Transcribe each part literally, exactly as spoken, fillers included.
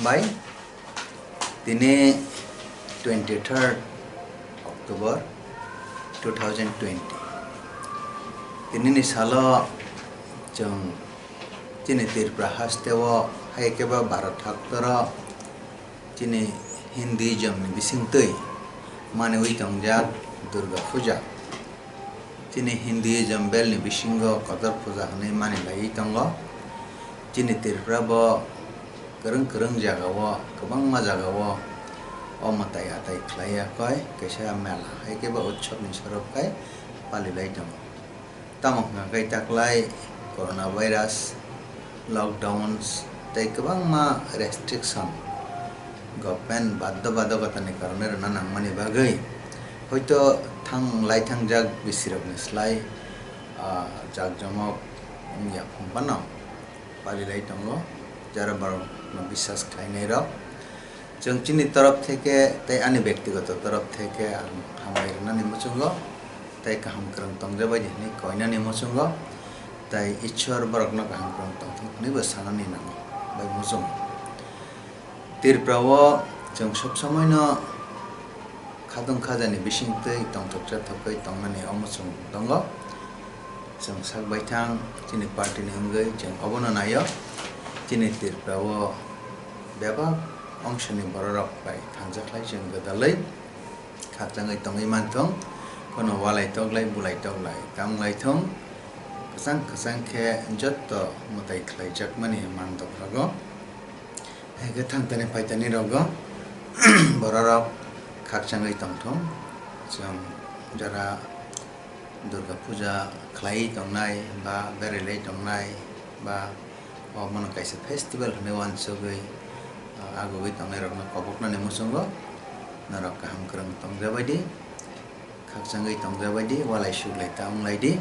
Hai, tini twenty third October two thousand twenty. Tini ni salo chwng chini Tripura haste o hai khe ba Bharat haktoro chini Hinduism ni bisingtwi maniwi tongjak Durga Puja. Chini Hinduism bel ni bisingo kotor puja hwnwi mani laiwi tongo. Chini Tripura bo kwrwng kwrwng jaga o, kwbangma jaga o o mwtai atai khlai ya koi kaisa mela hai khe bo utsob ni sorop khai pali lai tongo. Tamo hwnkha khe taklai corona virus, lockdowns tei kwbangma restriction government baddo badokotani karone rwna nangmani bagwi hoito thang lai thangjak bisirokni slai, ah, jakjomok wngya phano pali lai tongo jara borokno biswas khlainai rok. Chwng chini torop theke tei ani bektigoto torop theke ang hambai rwnani muchungo, tei kaham kwrwng tongjabaidi hwnwi koinani muchungo, tei Ishwar borokno kaham kwrwng tongthok hwnwibo sanani nango bai muchungo. Tripura o chwng sob somoino khatung khajani bisingtwi tongthok chathokgwi tongnani o muchung tongo. Chwng sak baithang chini party ni wngwi chwng obono naio. Chini Tripura o bebak ongsoni bororok bai thangjak khlai chwng gwdalwi khakchangwi tongwi manthung. Kono walai toklai bulai toklai tamlai thung. Kwchang kwchang khe jotto mwtai khlaijakmani mandok rogo. Hai khe thangtani phaitani rogo bororok khakchangwi tongthung. Chwng jora Durga Puja khlaiwi tongnai ba berailai tongnai ba obono kaisa festival hwnwi uansugwi, ah, agugwi tongnairokno koboknani muchungo norok kaham kwrwng tongjabaidi, khakchangwi tongjabaidi, walai suglai ta wnglaidi.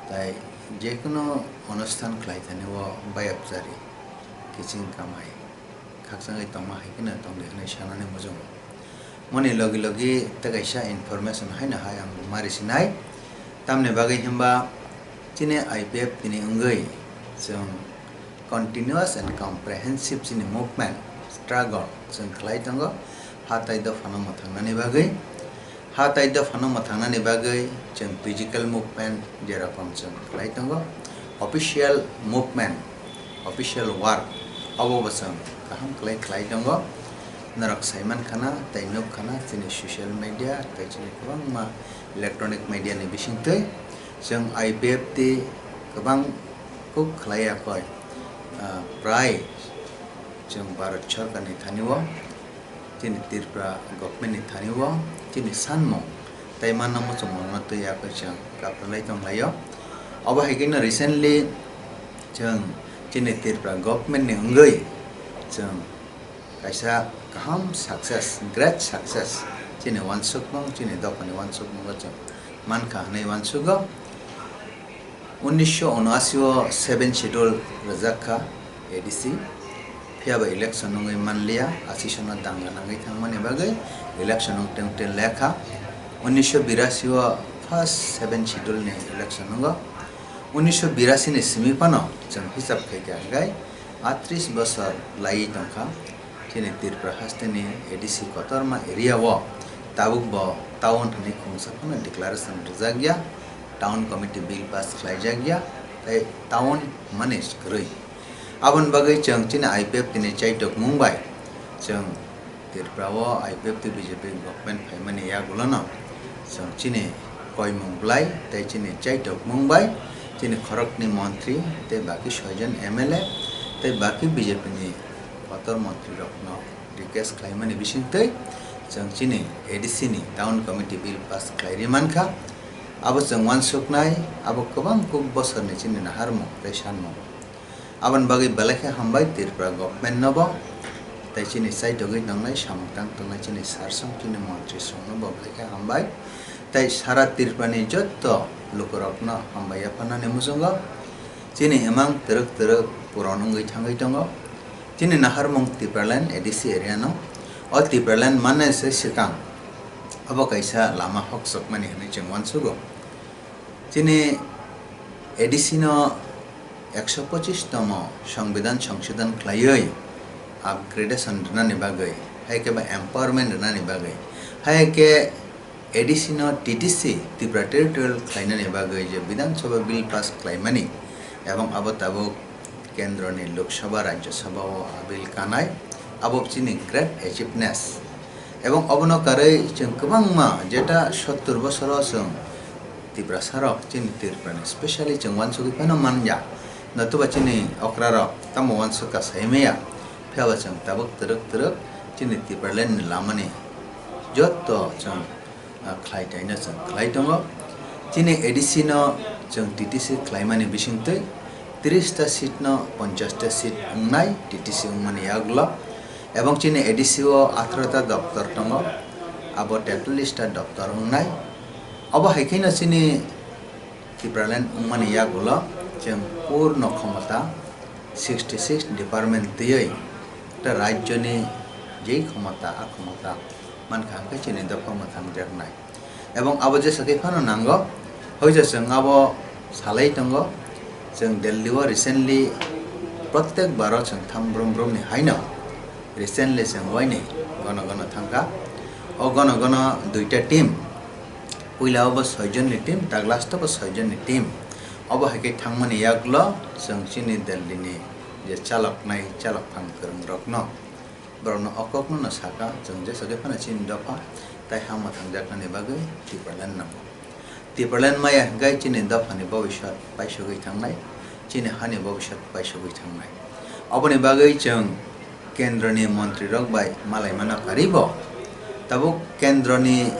Tai jekunu onusthan khlai thani o bayapchari kiching kamai khakchangwi tongma hai kheno tongdi hwnwi sanani muchungo. Moni logi logi tei kaisa information haino hai ang mari sinai. Tamni bagwi himba chini I P F tini wngwi chwng continuous and comprehensive chini movement, struggle chwng khlai tongo ha tai dophano mwthangnani bagwi. Ha tai dophano mwthangnani bagwi chwng physical movement jerokom chwng khlai tongo, official movement, official work obo bo chwng kaham khlai khlai tongo. Norok sai mankhana tei nukkhana chini social media tei chini kwbangma electronic media ni bisingtwi chwng I P F T kwbang kuk khlai ya koi, ah, prai chwng Bharat Sarkar ni thani o chini Tripura government ni thani o chini sanmung tei manna muchungmung no twi ya khe chwng kaprwlai tonglaio. Obo hai kheno recently chwng chini Tripura government ni wngwi chwng kaisa kaham success, great success chini uansukmung, chini dophani uansukmungo chwng mankha hwnwi uansugo. Unisho unashi o seven schedule rwjak kha A D C, phiya ba election wngwi manliya, ashi sono danga nangwi thangmani bagwi election wngteng teng lekha. Unisho birasi o first seven schedule ni election wngo. Unisho birasi ni simi phano chwng hisab khai kha, hwnkhe atris bosor laiwi tongkha. Chini Tripura hasteni A D C kotorma area o tabuk bo town hwnwi khungsa phano declaration rwjak ya, town committee bill pass khlaijak ya, tei town mani kwrwi. Aboni bagwi chwng chini I P F T ni chaitokmung bai chwng Tripura o I P F T B J P government phaimani yagulono chwng chini koimung bwlai tei chini chaitokmung bai chini khoroknwi montri tei baki soijon M L A tei baki B J P ni kotor montri rokno request khlaimani bisingtwi chwng chini A D C ni town committee bill pass khlai ri mankha. Abo chwng uansuknai, abo kwbang kuk bosorni chini naharmung tei sanmung. Aboni bagwi belai khe hambai Tripura government no bo, tei chini chaitogwi tongnai, samung tang tongnai chini sir song, chini montri song no bo belai khe hambai. Tei sara Tripura ni jotto lukurok no hambai yapharnani muchungo. Chini imang twrwk twrwk puron wngwi thangwi tongo. Chini naharmung Tipraland A D C area no. O Tipraland manna se swkang abo kaisa lama hoksokmani hwnwi chwng uansugo. Chini A D C no ekso pochis tomo Songbidan songsodon khlaiwi upgradation rwnani bagwi, hai khe ba empowerment rwnani bagwi, hai khe A D C no T T C Tripura Territorial khlainani bagwi je Bidhan Sabha bill pass khlaimani, ebong abo tabuk kendroni Lok Sabha, Rajya Sabha o a bill kanai, abo chini great achievements. Ebong obono karwi chwng kwbangma jeta sottur bosoro chwng Tiprasa rok chini Tripura ni specially chwng uansugwi phano manya, notuba chini okra rok tamo uansukha sai maya, phiyaba chwng tabuk twrwk twrwk chini Tipraland ni lamani jotto chwng ah, khlai taino chwng khlai tongo. Chini A D C no chwng T T C khlaimani bisingtwi tris ta seat no ponchash ta seat wngnai T T C wngmani yagulo. Ebong chini A D C o atharo ta doptor tongo, abo tetallis ta doptor wngnai. Obo hai kheno chini Tipraland wngmani yagulo chwng purno khomota sixty six department twiwi ta rajyoni jei khomota a khomota mankha hwnkhe chini dopha mwthangjaknai. Ebong abo jesa khe phano nango, hoija chwng abo salai tongo, chwng Delhi o recently prottek baro chwng tham brum brumni haino recently chwng waini gono gono thangkha. O gono gono duita team, puila o bo soi jonni team, tak last o bo soi jonni team. Obo hai khe thangmani yagulo chwng chini Delhi ni je chaloknai, chalok phang kwrwng rokno, borokno o kokno no saka, chwng jesa khe phano chini dopha tai ha mwthangjaknani bagwi Tipraland nango. Tipraland maya hwnkhe chini dophani bobiswt paisogwi thangnai, chini hani bobiswt paisogwi thangnai. Oboni bagwi chwng kendroni montrirok bai malaimano karibo, tabuk kendroni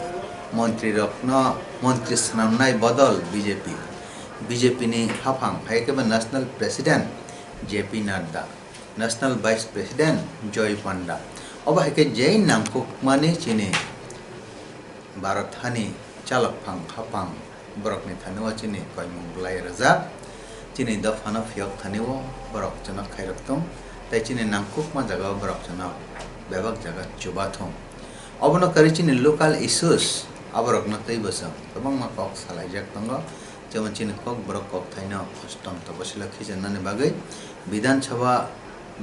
montrirokno montri swnamnai bodol B J P, B J P ni haphang hai khe bo National President J P Nadda, National Vice President Joy Panda, obo hai khe jei nangkukmani chini Bharat hani chalok phang haphang borokni thani o chini koimung bwlai rwjak, chini dophano phiyok thani o borok chwno khairok thung, tei chini nangkukma jaga o borok chwno bebak jaga chuba thung. Obono karwi chini local issues aborokno tei bwswng kwbangma kok salaijak tongo, jemon chini Kokborok kokthaino hostom topasila khichirnani bagwi Bidhan Sabha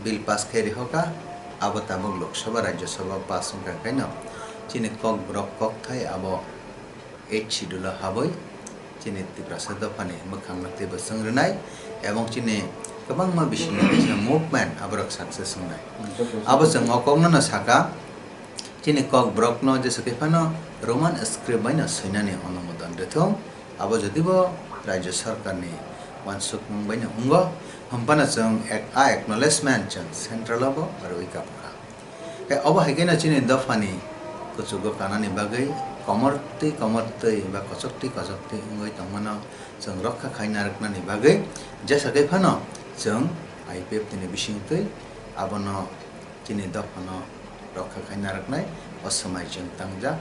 bill pass khe rihoka, abo tabuk Lok Sabha, Rajya Sabha pass wngkha khaino chini Kokborok kokthai abo eighth schedule o habwi chini Tiprasa dophani mwkhangno tei bwswng rwnai, ebong chini kwbangma bisingni kaisa movement aborok success wngnai. Abo chwng o kokno no saka, chini Kokborokno jesa khe phano Roman script bai no swinani onumodon rwthung, abo jodi bo Rajya Sarkarni uansukmung bai no wngo, hwnphano chwng ek-, a acknowledgement chwng central o bo rwui kapkha. Tei obo hai kheno chini dophani kuchugo kanani bagwi komor twi komor twi ba kochok twi kochok twi wngwi tongmano chwng rokha khai narwknani bagwi jesa khe phano chwng I P F T ni bisingtwi abono chini dophano rokha khai narwknai o swmai chwng tangjak.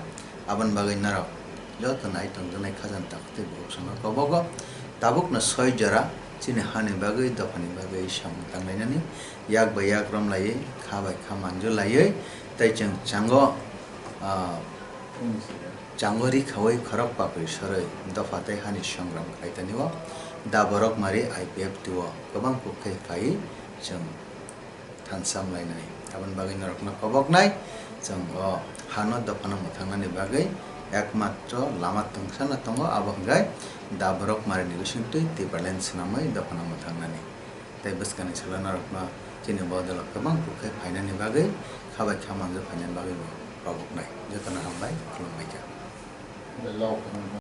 Aboni bagwi norok joto nai tongjaknai khajani takhuk tei bukhuk songno kobogo tabukno soi jora chini hani bagwi dophani bagwi samung tanglainani yak bai yak romlaiwi kha bai kha manjulaiwi tei chwng chango, ah, chango ri khaui khorok pakri sorwi dopha tei hani songram khlai tani o da borok mari I P F T o kwbang kuk khe phaiwi chwng thansa wnglainai. Aboni bagwi norokno koboknai chwng o hano dophano mwthangnani bagwi ekmatro lama tungsano tongo, abo hwnkhe da borok marini bisingtwi Tipraland swnamwi dophano mwthangnani. Tei bwskangni salo norokno chini bodolo kwbang kuk khe phainani bagwi kha bai kha manjak phainani bagwi bo koboknai. Jotono hambai, khulumbai kha.